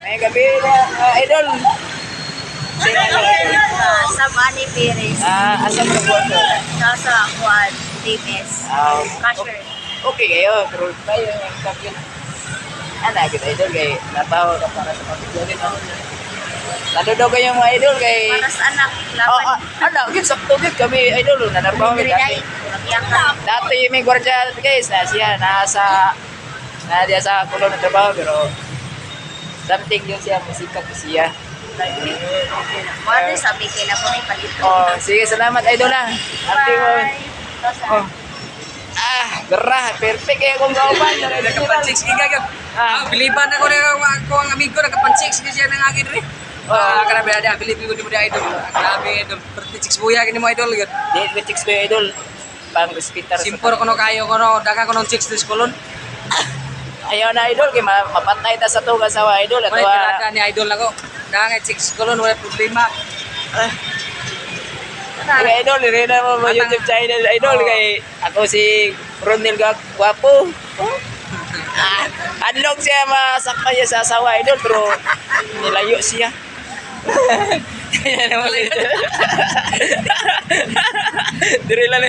May gabi na, idol. Sino ang idol? Sa Manny Perez. Ah, asa mo na to? Sa Kuan, TMS. Ah, Cashier. Okay kayo, pero tayo yung champion. Ana, kita idol kay nabaho ka para sa pamilya din. No? Lalo daw kayo mga idol kay Para sa anak, Oh, laban. ana, gyud sakto gyud kami idol nanarbaho mi dati. Yakan. Dati may gwardiya guys na siya nasa na diya sa kulon ng trabaho pero something yun siya musikat siya. Mother, sabi kay na po may palito. Oh, sige, salamat idol ah. Ate mo. Bye. Oh. Ah, gara, perfect eh kung kauban. Nakapan-6 giga gyud. Ah. Ah, biliban ako na ako ang amigo nakapan-6 gyud siya nang agin ri. Oh. Ah, grabe ada bilib ko di mo di idol. Ah, grabe idol. 36 buya kini mo idol gyud. Di ko chicks ba idol? Pang hospital. Simpor kuno kayo kuno daga kuno 6 dis kolon. Ayaw na idol kay mapatay ta sa tuga sa idol at Wala wa. tirada ni idol ako. Daga 6 kolon wala problema. Kay idol, rin na mo YouTube channel idol Oh. kay ako si Ronel Gwapo. Oh. Ah, adlong siya masakpan niya sa asawa idol pero nilayo siya. Kaya naman. Dire lang.